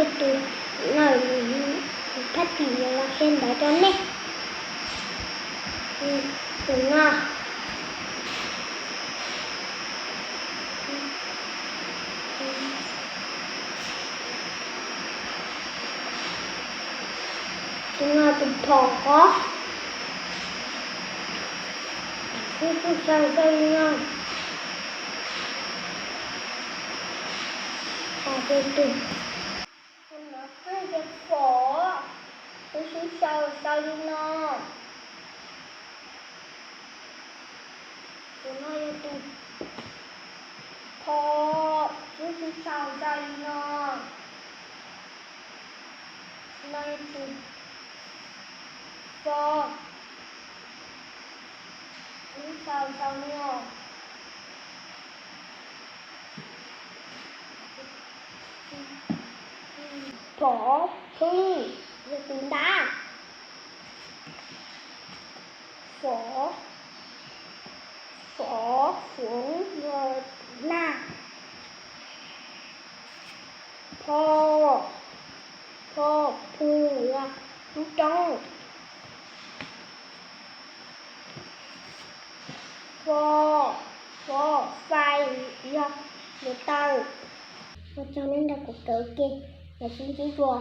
Tus no, kuv phab tim los qhia ntawv rau nej. Tus no, tus no tus phom. Wb sau sau li no. Ces tus, tus no yog fom, wb sau sau li no. Tus no yog tus pho, wb sau sau li no. Tus no yog tus fo, wb sau sau li no. Phov, phwj, yog tus ntab. Fov, fov, fuv, yog nag. Pho, pho, phu, yog lub roob. Fo, fo, fai, yog hluav taws. Ua tsaug nej nrog kuv kawm ua ke, los sib ntsib dua.